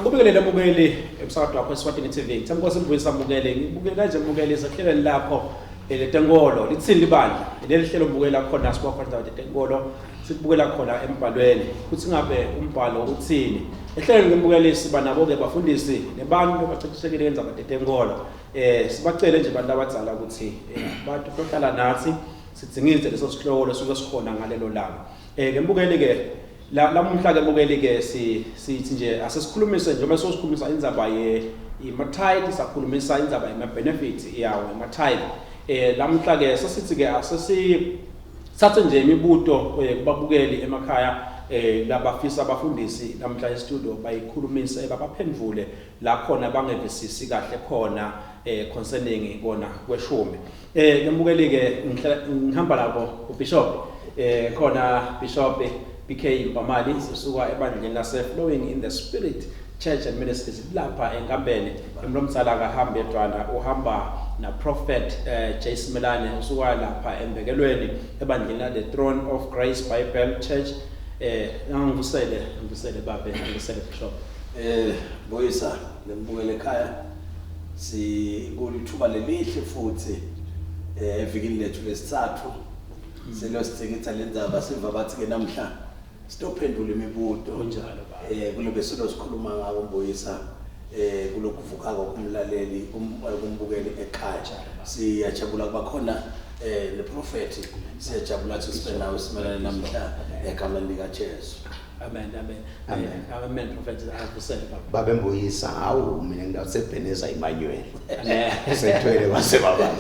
Akubingelele mukeli emsakado wakho eSwatini TV. Ngithemba Nkosi mbuyisa mukeli. Ngibukela nje mukeli sehlelweni lakho letenkolo. Lithini libandla? Leli hlelo mbukela khona sibuka khona indaba tenkolo. Sikubukela khona embhalweni. Kuthi ngabe umbhalo uthini? Ehlelweni ngembukeli siba nabo ke bafundisi nebantu abachechekile ngendzaba tetenkolo. Sibacele nje abantu abadzala ukuthi bantu tohlala nathi sidzingidze leso sihloko lesuke sikhona ngalelo langa. Ngembukeli ke La lamuhla ke bukeli ke si sithi nje asesikhulumise njengoba sosikhulumisa indzaba ye ima-tithe, sakhulumisa indzaba yema-benefits yawo ema-tithe. Lamuhla ke sesithi ke asesithathe nje imibuto kubabukeli emakhaya labafisa abafundisi lamuhla e-studio bayikhulumise, babaphendvule la khona bangevisisi kahle khona concerning kona kweshumi. Ngembukeli ke ngihamba labo uBishop, khona Bishop BK Mbamali, sisuka ebandleni lase Flowing in the Spirit Church and Ministries lapha eNkambeni. Emlomtsala akahambi yedwana, uhamba na Prophet J Simelane, usuka lapha embekelweni ebandleni la The Throne of Grace Bible Church. Ngivusele, ngivusele babe, ngivusele Bishop. Boyisa nembukele ekhaya, sikulithuba lelihle futhi evikini lethu lesithathu selosidingidza lendzaba. Siva bathi ke namhla sitophendula imibuto. Kunjalo baba. Kulobe silo sikhuluma ngako Mbuyisa, kulokuvukako kumlaleli, kumbukeli ekhaya. Siyajabula kuba khona neprofeti, siyajabula ukuthi sibe nawe simelane namhla egameni lika Jesu. Amen, amen. Amen. Amen, Prophet, avusele baba. Babe Mbuyisa, hawu mina ngidawusebheneza Emmanuel. Amen. Sethwele kwase baba.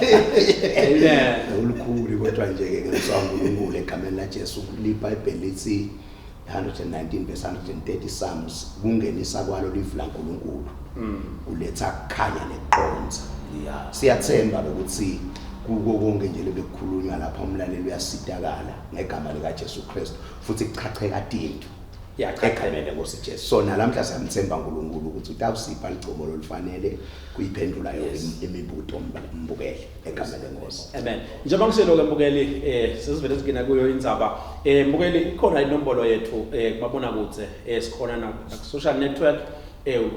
Amen. Ulukhulu kodwa nje ke ngemswa uNkulunkulu egameni la Jesu. LiBhayibheli lithi 119 verse 130 Psalms, kungenisa kwalo live laNkulunkulu. Kuletha kukhanya nekuqonda. Siyathemba ukuthi kuko konke nje lebekukhulunywa lapha umlaleli uyasitakala ngegama lika Jesu Kristu, futhi kuchacheka tinto egameni lenkosi Jesu. So nalamhla siyamthemba uNkulunkulu ukuthi utawusipha ligcobo lolufanele kuyiphendula yonke imibuto mbukele egameni lenkosi. Amen. Njengoba ngishilo ke mbukeli, sesivele singena kuyo indzaba. Mbukeli, ikhona inombolo yethu kumabona kudze, sikhona na social network.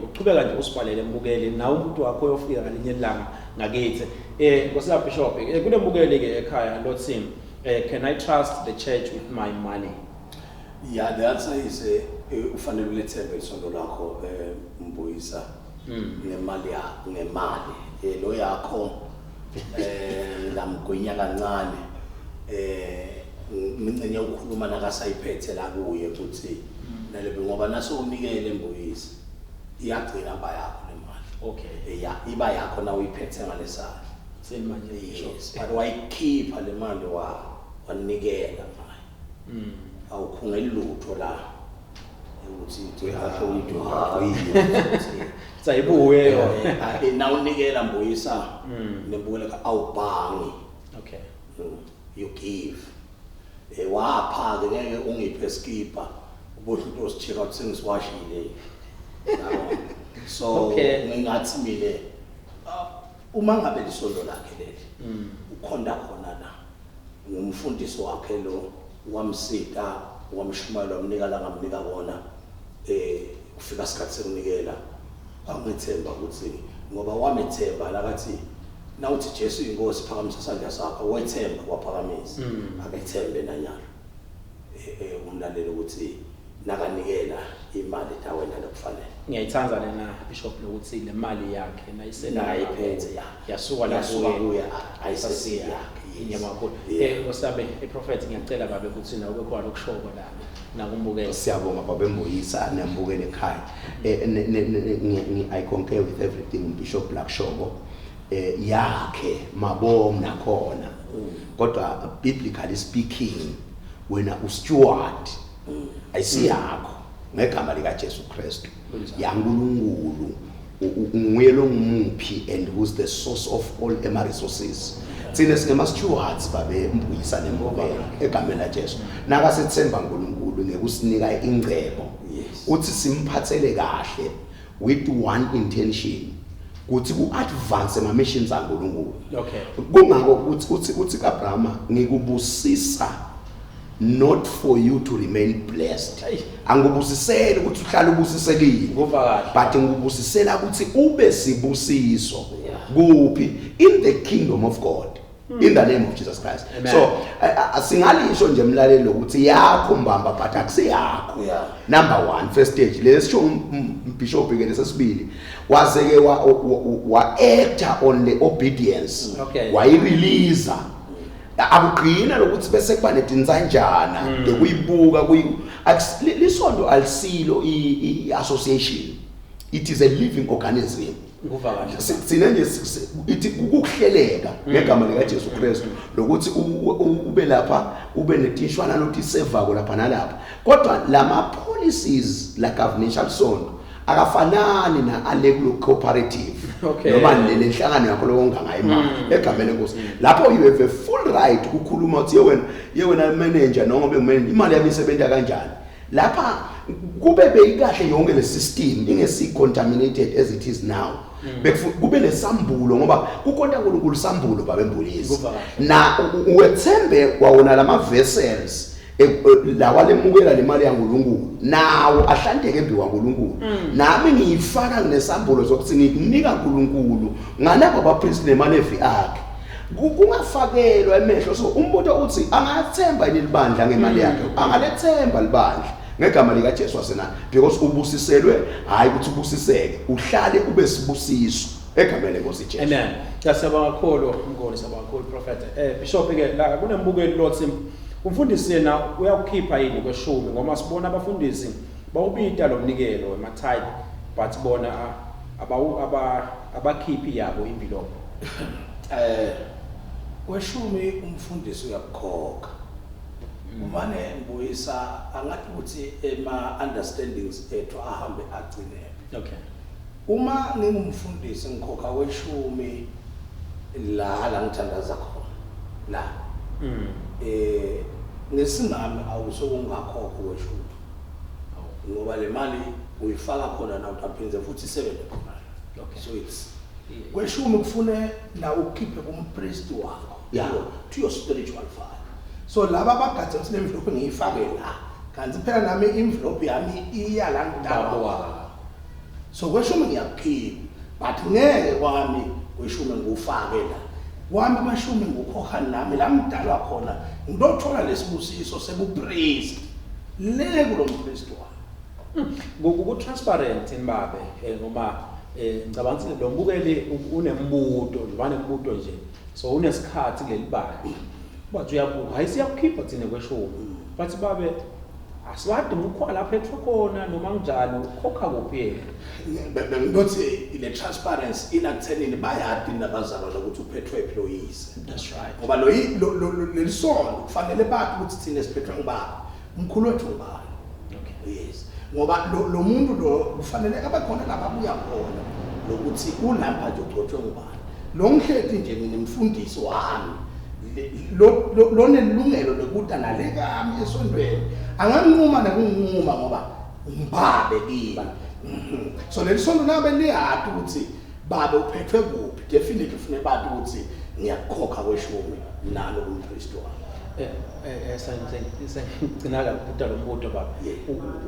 Uchubeka nje usibhalele mbukeli, nawe umuntu wakho uyofika ngalinye ilanga ngakithi. Nkosi ya Bishop, kunembukeli ke ekhaya lothi, can I trust the church with my money? Yeah, the answer is ufanele ulethembe isonto lakho, Mbuyisa, ngemali yakho, ngemali lo yakho ngamgwinya kancane, ngingcinye ukukhuluma nakasayiphethe la kuye ukuthi nalebe, ngoba naso unikele Mbuyisa, iyagcina ba yakho le mali. Yeah, iba yakho na uyiphethe ngalesandla. Semanje. Yes, but wayikhipha le mali, wa wanikela ngayo. Awukhungeli lutho la ukuthi kahle uyidwa. Sayibuye yona. Nawunikela Mbuyisa nembukela, awubhangi. You give. Wapha ke, ngeke ungiphe skipa ubohle into osicheka ukuthi sengisiwashile. So ngingathi mina, uma ngabe lisondo lakhe leli, ukhonda khona la, ngumfundisi wakhe lo wamsita, wamshumayela, wamnika la ngamnika kona, kufika isikhathi sekunikela, angithemba ukuthi ngoba wamethemba lakathi nawuthi Jesu inkosi, phakamisa isandla sakho, wethemba waphakamisa. Akethembe nanyalo umlaleli ukuthi nakanikela imali tawena lokufanele. Ngiyayithanda lena Bishop lokuthi le mali yakhe nayisenayiphethe ya yasuka la yasuka kuye, ayisesiya yakhe. Ngiyabonga kakhulu. Nkosi iProphet, ngiyacela babe ukuthi nawe ube khona okushoko la nakumbukela. Siyabonga babe Mbuyisa nembukele ekhaya. I concur with everything Bishop Black Shoko. Yakhe mabom nakhona. Kodwa biblically speaking, wena usteward, ayisiyakho ngegama lika Jesu Kristu, yaNkulunkulu, nguye lo ngumuphi and who's the source of all ema resources. Thina singema stewards, babe Mbuyisa nembukelo, egameni la Jesu. Nakasethemba uNkulunkulu ngekusinika ingcebo, uthi simphathele kahle with one intention, kuthi ku-advance ema missions aNkulunkulu. Kungako ukuthi uthi kaAbraham, ngikubusisa. not for you to remain blessed. Angikubusiseli ukuthi uhlale ubusisekile, but ngikubusisela ukuthi ube sibusiso kuphi? In the kingdom of God, in the name of Jesus Christ. Amen. So singalisho nje mlaleli ukuthi yakho mbamba, but akusiyakho. Number 1, first stage lesisho umbishop ke, lesesibili waze ke wa acta on the obedience, wayirelease. Akugcina lokuthi bese kuba netinsanjana bekuyibuka kuyi lisonto alisilo i-association, it is a living organism. Nguva kahle. Sine nje ithi ukuhleleka ngegama lika Jesu Kristu lokuthi ube lapha ube netishwana lothi sevako lapha nalapha, kodwa lama policies la governmental sonto akafanani na ale kulo cooperative noma le lenhlangano yakho lokonga ngayo imali egameni lenkosi. Lapho you have a full right ukukhuluma uthi ye wena, ye wena manager, noma bengumanager, imali yami isebenza kanjani. Lapha kube beyikahle yonke le system ingesi contaminated as it is now, kube nesambulo, ngoba kukhonta uNkulunkulu sambulo babembulisi Kuva kahle. Na uwethembe kwawona lama vessels lawa lemukela le mali yaNkulunkulu nawo ahlanteke embi kwaNkulunkulu. Nami ngiyifaka nginesambulo sokuthi ngikunika uNkulunkulu ngalabo abapriest nemaLevi akhe. Kungafakelwa emehlo. So umbuto uthi angathemba yini libandla ngemali yakhe? Angalethemba libandla ngegama lika Jesu wasena, because ubusiselwe hayi ukuthi ubusiseke, uhlale ube sibusiso egameni lenkosi Jesu. Amen. Siyabonga kakhulu mngoni, siyabonga kakhulu prophet. Bishop ke, la kunembukeli lothi umfundisi yena uyakukhipha yini kweshumi, ngoba sibona abafundisi bawubita lo mnikelo wema tithe, but bona abakhiphi yabo imvilopho. Kweshumi umfundisi uyakukhokha. Umane ngibuyisa angathi ukuthi ema understandings ethu ahambe agcine. Uma ngingumfundisi ngikhokha kweshumi la ngithandaza khona la. Ngesingami awusokungakhokho kweshumi. Ngoba le mali uyifaka khona na utaphinze futhi isebenze khona. So it's kweshumi kufune la ukhiphe kumpriest wakho. To your spiritual father. So laba abagadze ukuthi le envelope ngiyifake la. Kanti phela nami envelope yami iya la ngidaba. So kweshumi ngiyakukhipha, but ngeke kwami kweshumi ngufake la. Kwami kweshumi ngukhokha nami la ngidalwa khona ngidothola lesibusiso sebupriest le kulo mpriest wami. Ku transparent nibabe, ngoba ngicabanga ukuthi lo mbukeli unembuto nje, banembuto nje, so unesikhathi kuleli bandla bathi uyabuka, hayi siyakukhipha thina kweshumi, bathi babe asiwadi ngukho lapha ethwa khona noma njani, ukhokha kuphi yena? Bengithi le transparency ilakuthenini bayadi nabazalwane ukuthi uphethwe phi lo yise. That's right. Ngoba leli sonto kufanele bathi ukuthi thina siphethwe ngubani, umkhulu wethu ngubani. Yes. Ngoba lo muntu lo kufanele abe khona lapha abuya khona lokuthi ulapha nje ugcotshwe ngubani. Lo ngihleti nje nginemfundisi wami lo nelungelo lokuta nalekami esontweni, anganquma nokunquma ngoba ngibabe kimi. So leli sonto nabe liyati ukuthi babe uphethwe kuphi, definitely ufune bathi ukuthi ngiyakukhokha kweshumi nalo kumpriest wami. Sengigcina kakubuta lo mbuto baba.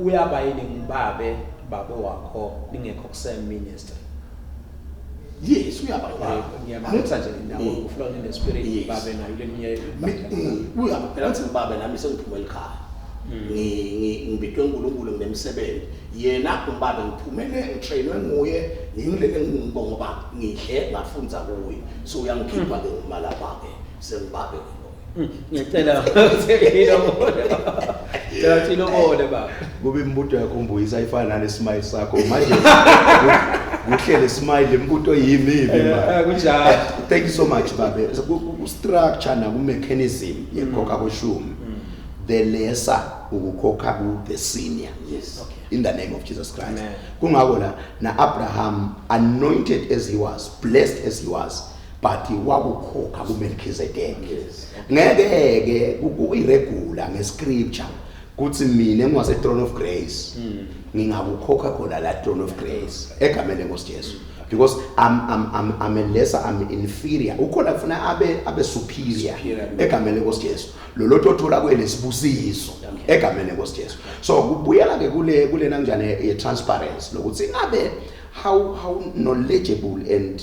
Uyaba yini ngibabe babe wakho ningekho kusame ministry? Yes, uyaba ngubaba. Ngiyabona nje nawo uflow in the spirit babe nayo leminye. Uyaba phela ngithi ngibabe nami sengiphuma ekhaya. Ngibitwe uNkulunkulu nginemsebenzi. Yena ngibabe ngiphumele ngitrainwe nguye, ngingilele ngibonga ngoba ngidle ngafunza kuye. So uyangikhipha ke ngimalapha ke sengibabe ke lo. Ngiyacela ilobole. Ngicela ukuthi ilobole baba. Kube imibuto yakho mbuyisa ifana nale smile sakho manje. Kuhlele smile imibuto yimi ibi manje. Kunjalo. Thank you so much babe. So, ku structure na ku mechanism yekhokha kweshumi. The lesser ukukhokha ku the senior. Yes. In the name of Jesus Christ. Amen. Kungako la na Abraham, anointed as he was, blessed as he was, but wakukhokha kuMelchizedek. Yes. Ngeke ke ku irregular ngescripture. Kuthi mina ngiwase Throne of Grace ngingakukhokha khona la Throne of Grace egameni lenkosi Jesu, because I'm a lesser, I'm inferior. Ukhona kufuna abe superior. Superior. Egameni lenkosi Jesu, lo lotho othola kwelesibusiso egameni lenkosi Jesu. So kubuyela ke kule kulena njani ye transparency lokuthi ingabe how knowledgeable and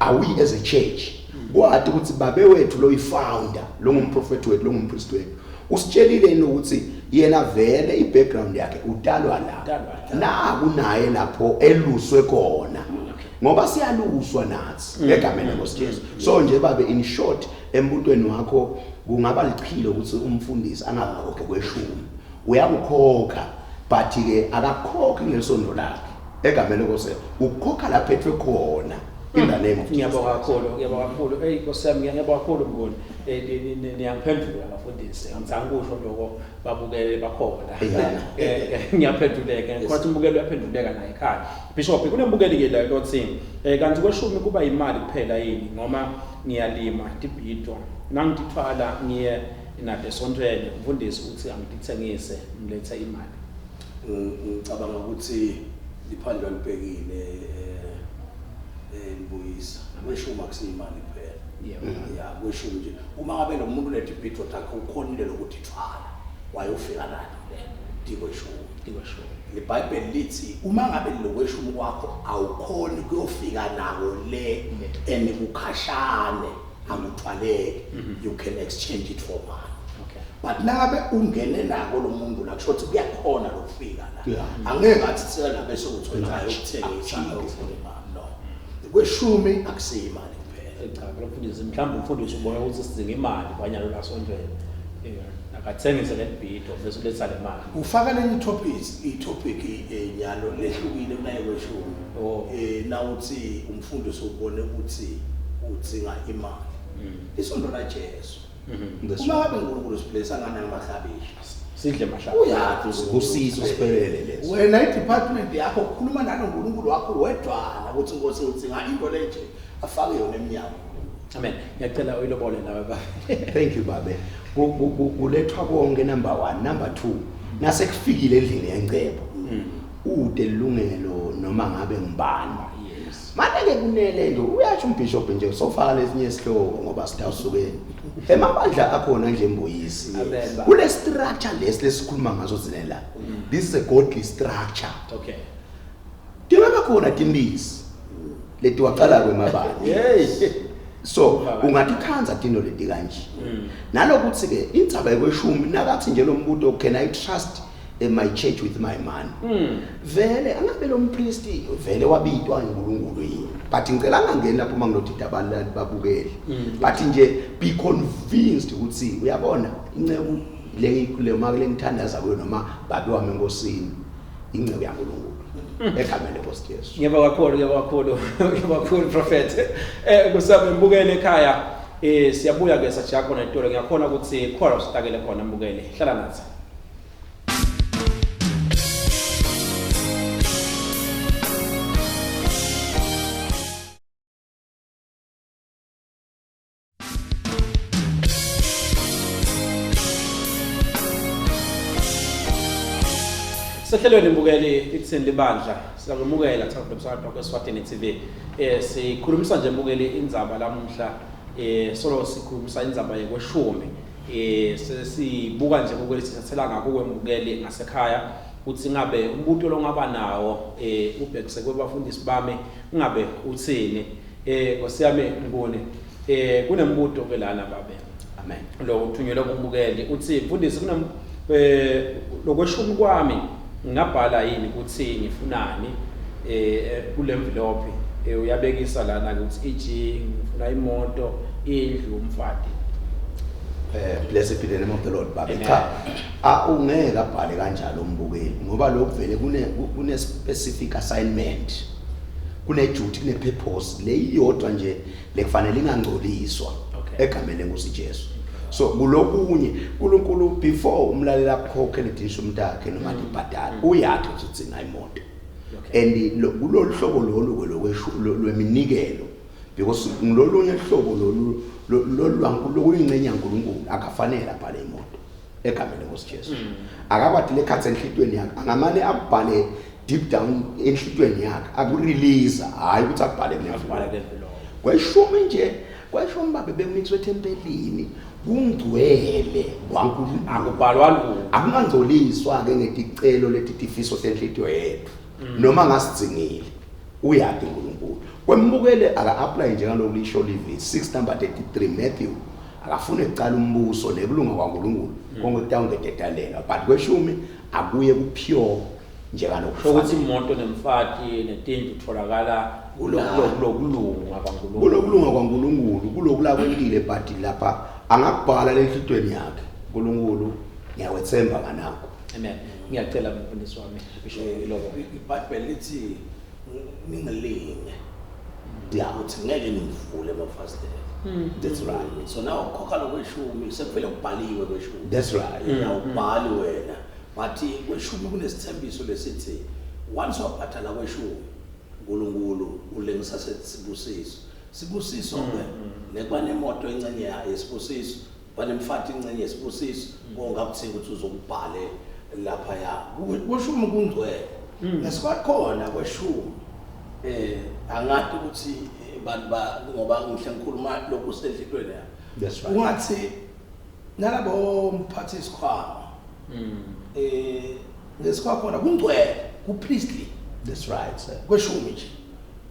are we as a church kwathi ukuthi babe wethu lo founder, lo ngumprofeti wethu, lo ngumpriest wethu, usitshelile yini ukuthi yena vele i-background yakhe utalwa la? Utalwa la. Na kunaye lapho eluswe khona, ngoba siyaluswa nathi egameni lenkosi Jesu. So nje babe, in short, embutweni wakho kungaba lichilo ukuthi umfundisi angakhokhe kweshumi. Uyakukhokha, but ke akakhokhi ngesondo lakhe egameni lenkosi, ukhokha lapho ethwe khona, in the name of Jesus. Ngiyabonga kakhulu, ngiyabonga kakhulu. Hey Nkosi yami, ngiyabonga kakhulu mnguni. Niyangiphendula bafundisi. Ngizange kusho lokho, babukele bakhona. Ngiyaphenduleka. Ngikhothi umbukeli uyaphenduleka naye ekhaya. Bishop, kunembukeli ke la lothi kanti kweshumi kuba imali kuphela yini, ngoba ngiyalima tibhidwa nangithwala ngiye nade esontweni, umfundisi uthi angithengise ngilethe imali. Ngicabanga ukuthi liphandlwa libhekile, libuyisa kweshumi akusiyimali kuphela. Ya, kweshumi nje uma ngabe lo muntu letha ibhidro takhe, ukhonile lokuthi ithwala wayofika nalo le tikweshumi. Tikweshumi. Libhayibheli lithi uma ngabe lokweshumi kwakho awukhoni kuyofika nako le and kukhashane, akuthwaleki, you can exchange it for money. But nangabe ungene nako lo muntu la, kusho ukuthi kuyakhona lokufika la. Angeke athi thina la bese uthi ayokuthengisa, ayofuna imali. No, kweshumi akusiyimali kuphela. Cha phela mfundisi, mhlawumbe umfundisi ubona ukuthi sidinga imali kwanyalo lasontweni. Akathengise le bhido bese uletha le mali. Ufaka lenye i-topic, i-topic nyalo lehlukile kunaye kweshumi. Nawuthi umfundisi ubone ukuthi udzinga imali, isondo la Jesu, uma ngabe uNkulunkulu siblessa ngana ngamahlabishi, Sidle mahlaba. Uyazi. Sibusiso siphelele leso. Wena i-department yakho kukhuluma nalo uNkulunkulu wakho wedwana ukuthi Nkosi udzinga into lenje, afake yona eminyango. Amen. Ngiyacela uyilobole nawe baba. Thank you babe. Kulethwa konke, number 1, number 2, nasekufikile endlini yengcebo ude lungelo noma ngabe ngibani. Manje ke kunele nje uyasho umbishop nje sofaka lesinye isihloko, ngoba sitawusuke emabandla akhona nje embuyisi. Amen, baba. Kule structure lesi lesikhuluma ngaso sine la, this is a godly structure. Tingaba khona timbisi letiwacala kwemabandla. So ungatikhanza tino leti kanje nalokuthi ke indzaba yekweshumi, nakathi nje lo mbuto, "Can I trust my church with my money?" Vele angabe lo mpristi vele wabitwa nguNkulunkulu yini? But ngicela angangeni lapho uma nginodida abantu babukele, but nje be convinced ukuthi uyabona inceku le le ma lengithandaza kuyo noma babe wami enkosini, inceku yaNkulunkulu egameni lenkosi Jesu. Ngiyabonga kakhulu, ngiyabonga kakhulu, ngiyabonga kakhulu prophet. Kusabe mbukele ekhaya, siyabuya ke sajiya khona etolo, ngiyakhona ukuthi khona usitakele khona mbukele. Hlala nathi. Sehlelweni mbukeli ikuthini libandla, siyakwemukela thapha lomsakazo wakho eSwatini TV. Sikhulumisa nje mbukeli indzaba lamuhla, solo sikhulumisa indzaba yekweshumi. Sesibuka nje mbukeli, sithathela ngakho kwembukeli ngasekhaya uthi ngabe umbuto longaba nawo ubhekise kwebafundisi bami ngabe uthini. Nkosi yami ngibone kunembuto ke lana babe. Amen. Lo uthunyelwe kumbukeli, uthi mfundisi, kunam lokweshumi kwami ngingabhala yini ukuthi ngifunani kule envelope? Uyabekisa lana ukuthi eg ngifuna imoto, indlu, umfati. Blessed be the name of the Lord baba. Amen. Cha, a ungeke abhale kanjalo umbukeli, ngoba lokhu vele kune specific assignment, kune duty, kune purpose leyodwa nje lekufanele ingangcoliswa egameni lenkosi Jesu. So kulokunye uNkulunkulu before umlalela akukhokhele disho umntakhe noma libhadala, uyathi ukuthi udzinga imoto. And kulolu hlobo lolu ke lokweshu lweminikelo, because ngilolunye uhlobo lolu lolu lokuyingcenye yaNkulunkulu, akafanele abhale imoto. Egameni lenkosi Jesu. Akakwati lekhatsi enhlitweni yakhe, angamane akubhale deep down enhlitweni yakhe, akurelease, hayi ukuthi akubhale Akubhale kune-envelope. kune-envelope. Kweshumi nje, kweshumi babe bekumiswe ethempelini, kungcwele kwaNkulunkulu. Akubhalwa lutho. Akungangcoliswa ke ngeticelo leti tifiso tenhlitiyo yethu. Noma ngasidzingile. Uyati uNkulunkulu. Kwembukele aka-apply njengaloku lisho livi 6 number 33 Matthew. Akafune kucala umbuso nekulunga kwaNkulunkulu. Konke kutawungetetalelwa. But kweshumi akuye ku-pure njengalokhu. Sho ukuthi imoto nemfati netindlu tholakala kulokulunga kwaNkulunkulu. Kulokulunga kwaNkulunkulu, kulokula kwentile, but lapha angakubhala lenhlitweni yakhe. uNkulunkulu ngiyakwethemba nganakho. Amen. Ngiyacela mfundisi wami Bishop Iloko. IBhayibheli lithi ningilinge. Yeah. Ukuthi ngeke nivule amafasitela. That's right. So now ukhokha lokweshumi sekuvele kubhaliwe kweshumi. That's right. Awubhali wena. But kweshumi kunesithembiso lesithi once wabhadala kweshumi uNkulunkulu ulengisa sesibusiso. Sibusiso ke nekuba nemoto ingcenye yayo yesibusiso, kuba nemfati ingcenye yesibusiso, konke akuthinga ukuthi uzokubhale lapha ya. Kweshumi kungcwele. Ngesikwakhona kweshumi angathi ukuthi bantu ba ngoba ngihle ngikhuluma lokhu senhlitweni yami. That's right. Ungathi nalabo mphathi isikhwama ngesikwakhona kungcwele, ku priestly. That's right sir. Kweshumi nje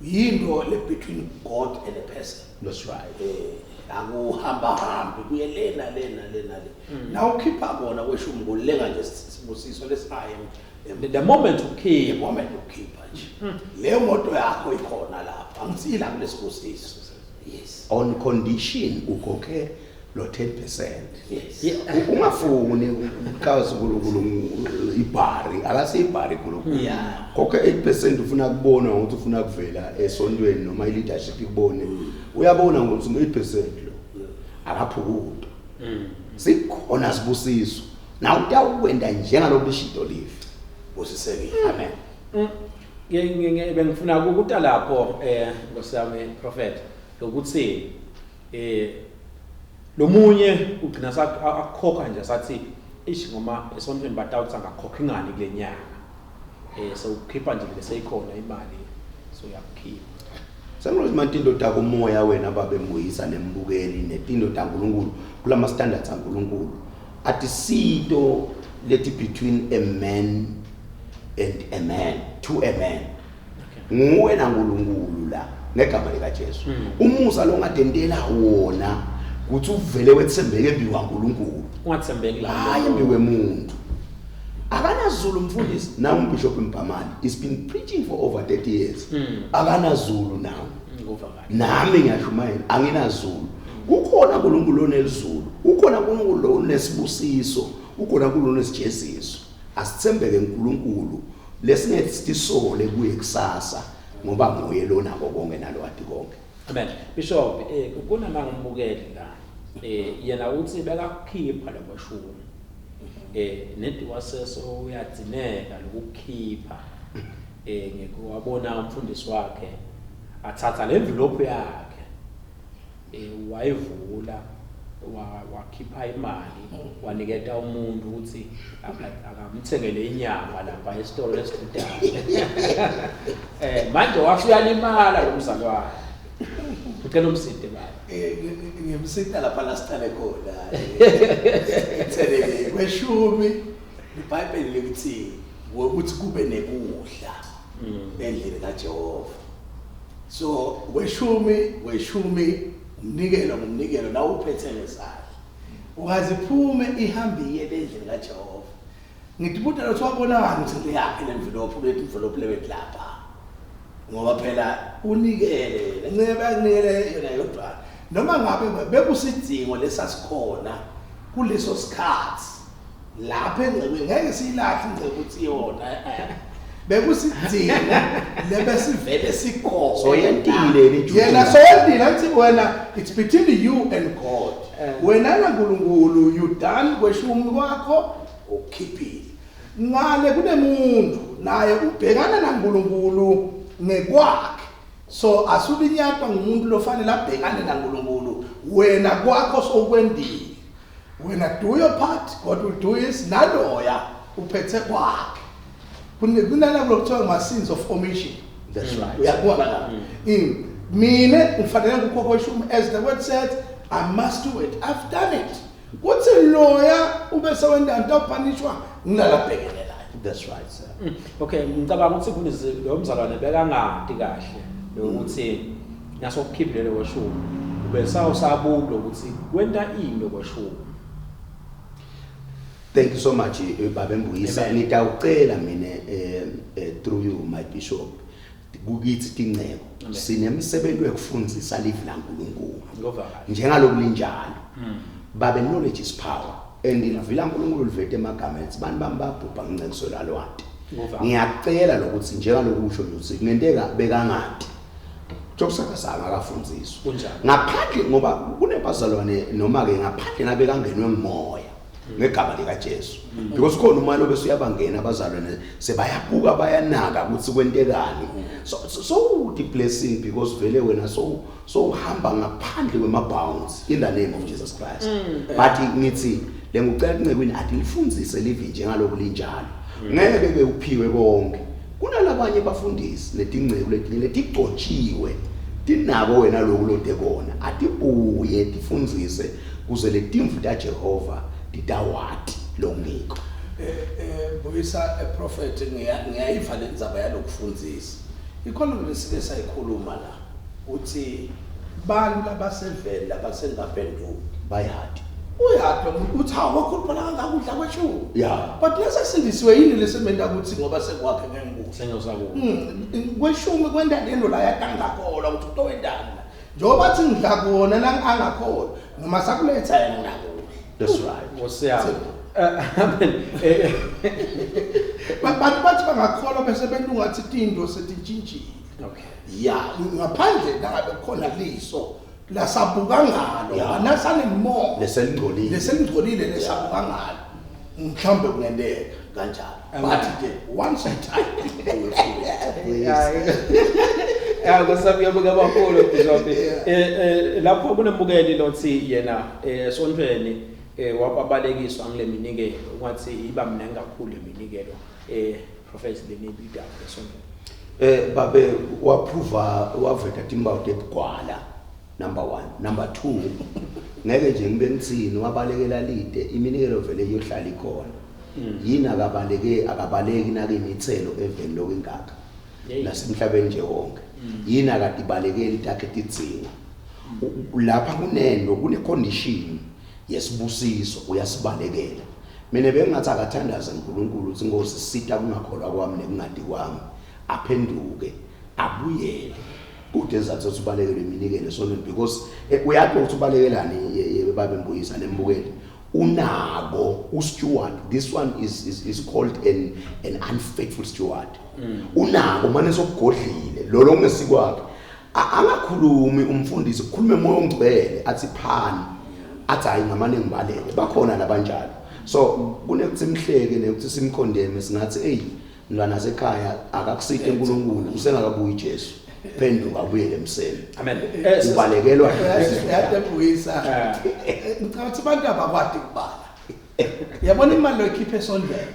yinto le between God and a person. That's right. Akuhamba hambi kuye lena lena lena le. Na ukhipha kona kweshumi kulenga nje sibusiso lesaye. The moment ukhipha, The moment ukhipha nje. Leyo moto yakho ikhona lapha. Angitsila kulesibusiso. Yes. On condition ukhokhe lo 10%. Yes. Yeah. Ungafuni ukuchaza uNkulunkulu ibhari, akasibhari uNkulunkulu. Yeah. Khokhe 8% ufuna kubona ukuthi ufuna kuvela esontweni noma i-leadership ikubone. Uyabona ukuthi 8% lo. Akaphukuto. Sikhona sibusiso. Na utawukwenda njengalokhu lishido live. Busisekile. Amen. Bengifuna ukuta lapho Nkosi yami prophet ukuthi lomunye ugcina akukhokha nje sathi ish ngoma esontweni batawuthi angakhokha ingani kule nyanga. So ukhipha nje bese ikhona imali so uyakukhipha. Sengilozi mantindo takumoya wena babe mbuyisa nembukeli netindo taNkulunkulu kulama standards aNkulunkulu. Atisito leti between a man and a man to a man. Nguwe naNkulunkulu la ngegama lika Jesu. Umusa lo ngadentela wona kuthi uvele wethembeke embi kwaNkulunkulu. Ungathembeki la. Hayi embi kwemuntu. Akanazulu mfundisi na uBishop Mbhamali is been preaching for over 30 years. Akanazulu nawe. Ngikuva kahle. Nami ngiyashumayela anginazulu. Kukhona uNkulunkulu onezulu, ukhona uNkulunkulu onesibusiso, ukhona uNkulunkulu onesijeziso. Asithembeke uNkulunkulu lesingesisole kuye kusasa ngoba nguye lona konke nalo wathi konke. Amen. Bishop kunana ngibukele la. Yena uthi bekakhipha lokweshumi. Nedi waseso uyadzineka lokukhipha. Ngikuwabona umfundisi wakhe athatha le envelope yakhe. Wayivula wakhipha imali waniketa umuntu ukuthi akamthengele inyama lapha esitolo lesidudane. Manje wasuyalimala lo mzalwane. Ucela umside baba. Ngimsida lapha la siqale khona. Itheleke kweshumi iBhayibheli lithi ukuthi kube nekudla endlini kaJehova. So kweshumi umnikelo ngumnikelo la uphethe ngesandla. Ungaziphume ihambiye endlini kaJehova. Ngithi buta lo wabonani ukuthi leyakhe le envelope le envelope le lapha. Ngoba phela unikele, nceba yakunikele yona yodwa. Noma ngabe bekusidingo lesasikhona kuleso sikhathi lapha engcebweni ngeke siyilahle ingcebo ukuthi yona. Bekusidingo lebesivele sikhona. Soyentile le Juda. Yena soyentile athi wena it's between you and God. Wena naNkulunkulu you done kweshumi kwakho ukhiphile. Ngale kunemuntu naye ubhekana naNkulunkulu ngekwakhe. So asulinyatwa ngumuntu lofanele abhekane naNkulunkulu wena kwakho sowukwendile. Wena do your part, God will do his. Naloya uphethe kwakhe. Kunalabo lokuthiwa ngama-sins of omission. That's right. Uyakubona la. Mina ngifanele ngukhokho ishumi, as the word says, I must do it. I've done it. Kuthi loya ube sewendani tawuphanishwa nginalabhekene naye. That's right, sir. Okay, ngicabanga ukuthi mfundisi lo mzalwane bekangadi kahle lokuthi nasokukhiphile lo kweshumi ube sawusabuka ukuthi kwenta ini kweshumi. Thank you so much, Baba Mbuyisa. Amen. Ngitawucela mina, through you, my bishop, kukithi tinceko Amen. sinemsebenzi wekufundzisa livi laNkulunkulu Ngova kahle. njengaloku linjalo. Babe, knowledge is power, and livi laNkulunkulu livete emagama ethi bantu bami babhubha ngencekiso lalwati. Ngova. Ngiyacela lokuthi njengaloku usho nje ukuthi kungenteka bekangadi Jokusakasanga akafundziswa. Kunjalo. Ngaphandle ngoba kunebazalwane noma ke ngaphandle nabe kangenwe ngumoya ngegama lika Jesu. Because khona umoya lobe usuyabangena abazalwane, sebayabuka, bayanaka ukuthi kwentekani. So the blessing, because vele wena so uhamba ngaphandle kwema bounds in the name of Jesus Christ. But ngithi lengicela kuncekwini athi lifundzise livi njengaloku linjalo. Ngeke ke uphiwe konke. Kunalabanye bafundisi netingceku letinye letigcotshiwe tinako wena loku lote kona, atibuye tifundzise kuze letimvu taJehova titawati longiko. Buyisa, a prophet, ngiyayiva lendzaba yalokufundzisa. Ikhona lesike sayikhuluma la uthi bantu labasevele labasengaphenduki bayati. Uyati lo muntu uthi hawu, wakhuluphala kangaka udla kweshumi. But lesesindisiwe yini lesementa ukuthi ngoba sekwakhe ngeke ngikudle. Sengiyosakuba. Kweshumi kwenta lento la yatangakholwa ukuthi utowendani la. Njengoba athi ngidla kona la angakholwa noma sakuletha yena ngakudla. That's right. Nkosi yami. Amen. Bantu bathi bangakholwa bese bento ungathi tinto setintshintshile. Ya, ngaphandle nangabe kukhona liso lasabuka ngalo, nasanemoya leselingcolile, leselingcolile lesabuka ngalo, mhlawumbe kungenteka kanjalo. Amen. But nje once a time. Ya, kusabuyabonga kakhulu, Bishop. Lapho kunemukeli lothi yena esontweni wabalekiswa ngile minikelo, ungathi iba mningi kakhulu leminikelo, prophet, lenibida esontweni. Babe waprova waveta timbawu tebugwala, number 1. Number 2, ngeke nje ngibe ngitsini wabalekela lide, iminikelo vele iyohlala ikhona. Yini akabaleke, akabaleki nake imithelo eveni lokingaka nasemhlabeni nje wonke. Yini akatibalekeli takhe tidzingo? Lapha kunento, kune condition yesibusiso, uyasibalekela. Mina bengingathi akathandaze uNkulunkulu ukuthi Nkosi sita kungakholwa kwami nekungadi kwami, aphenduke abuyele kude ezathu ukuthi ubalekele iminikelo esonweni, because uyazi ukuthi ubalekelani, babe Mbuyisa nembukeli, unako usteward. This one is called an unfaithful steward. Unako manje sokugodlile lo longesikwakhe. Angakhulumi umfundisi, kukhulume moya ongcwele athi phani, athi hayi ngamane ngibaleke. Bakhona labanjalo. So kunekuthi simhleke nekuthi simcondemne, singathi hey mntwana sekhaya, akakusite uNkulunkulu, usengakabuyi Jesu, phenduka abuyele emseni. Amen. Ubalekelwa. Yadebuyisa, ngicabanga ukuthi abantu abakwadi kubala. Yabona imali loyikhipha esondweni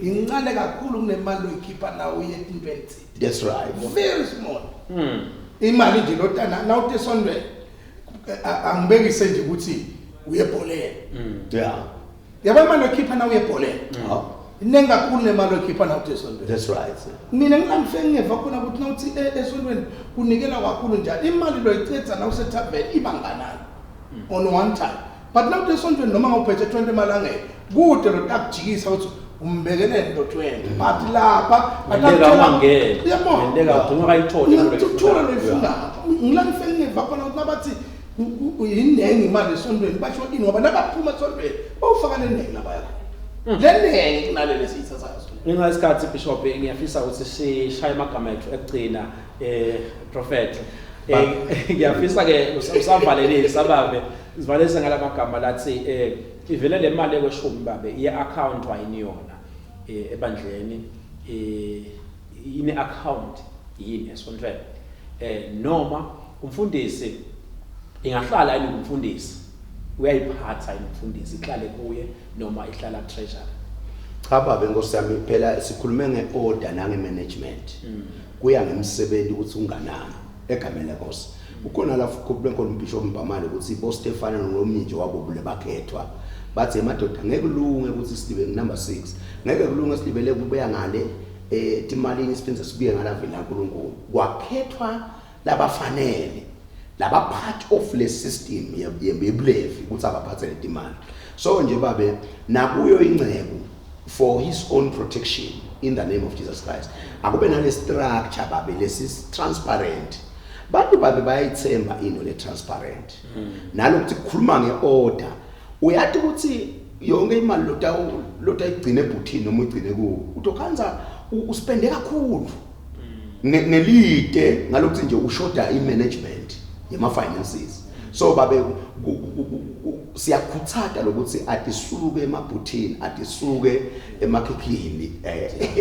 incane kakhulu kunemali loyikhipha nawe uye etintweni thile. That's right. Very small imali nje lotana nawuthi esondweni. Angibekise nje ukuthi uye ebholeni. Yabona imali oyikhipha nawe uye ebholeni iningi kakhulu nemali oyikhipha nawuthi esondweni. That's right. Mina ngilamfike ngingeva khona ukuthi nawuthi esondweni kunikela kakhulu njalo, imali loyicedza nawusethaveni iba nganani on one time, but nawuthi esontweni noma ngawuphethe 20 emalangeni kude lotakujikisa ukuthi umbekeleni lo 20, but lapha Ngenteka ungangeni. Yabona. Ngenteka ugcina ungayitholi imali Ngithola oyifunayo. loyifunayo. Ngila ngifike ngeva khona ukuthi nabathi yinengi imali esontweni basho ini, ngoba nabaphuma esontweni bawufaka lenengi labaya khona, lenengi kunalele esiyithathayo esontweni. Ngenxa yesikhathi, Bishop, ngiyafisa ukuthi sishaye amagama ethu ekugcina, prophet. Ngiyafisa ke usavalelisa babe, sivalelise ngalamagama lathi ivele le mali ekweshumi babe iye account wayini yona ebandleni, ine account yini esontweni, noma umfundisi ingahlala yini umfundisi? Uyayiphatha imfundisi ihlale kuye noma ihlala treasury? Cha baba, inkosi yami, phela sikhulume nge-order nange-management. Kuya ngemsebenzi ukuthi unganani egameni lenkosi. Kukhona la khulume khona uBishop Mbhamane ukuthi bo Stefano nomnye nje wabo bule bakhethwa, bathi emadoda ngeke kulunge ukuthi silibe number 6, ngeke kulunge silibele kubuya ngale timalini, siphinde sibuye ngalavini laNkulunkulu. Kwakhethwa labafanele, laba part of le system yebulevi ukuthi abaphathele imali. So nje babe nakuyo inceku, for his own protection, in the name of Jesus Christ, akube nale structure babe lesi transparent. Bantu babe bayayithemba into le transparent nalokuthi kukhuluma ngeorder. Uyathi ukuthi yonke imali lota igcine ebhuthini noma uyigcine kuwo, utokhanza uspende kakhulu ngelide ngalokuthi nje ushoda i-management yema-finances. So babe siyakhuthaza lokuthi atisuke emabhuthini, atisuke emakhikhini,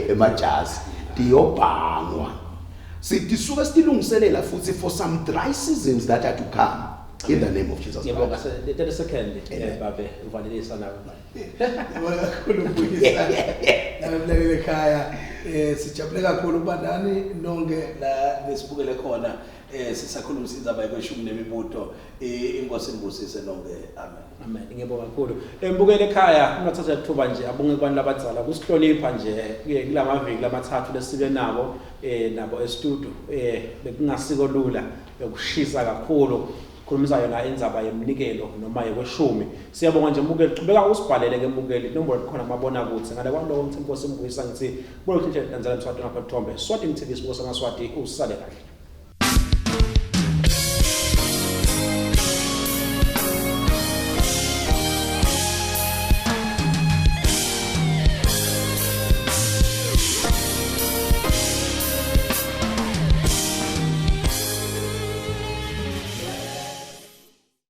emajazi, tiyobhangwa. Sitisuke sitilungiselela futhi for some dry seasons that are to come, in the name of Jesus Ngiyabonga. Christ. 30 second. Amen. Babe, uvalelisa nawe. Ngiyabonga kakhulu Mbuyisa. Nabamlaleli ekhaya, sijabule kakhulu ukuba nani nonke la nesibukele khona. Sisakhuluma indzaba yekweshumi nemibuto. Inkosi inibusise nonke. Amen. Amen. Ngiyabonga kakhulu. Embukele ekhaya, ungathatha ithuba nje abonge kubantu labadzala kusihlonipha nje kulamaviki lamathathu lesibe nabo nabo e-studio. Bekungasiko lula, bekushisa kakhulu. Khulumisa yona indzaba yemnikelo noma yekweshumi. Siyabonga nje mbukeli, chubeka usibhalele ke mbukeli, inombolo ikhona mabona kuthi. Ngale kwaloko ngithi Inkosi imbuyisa, ngithi bulo hlehla landzela Mswati ngapha Thombe. Swati TV, sibuko samaswati, usale kahle.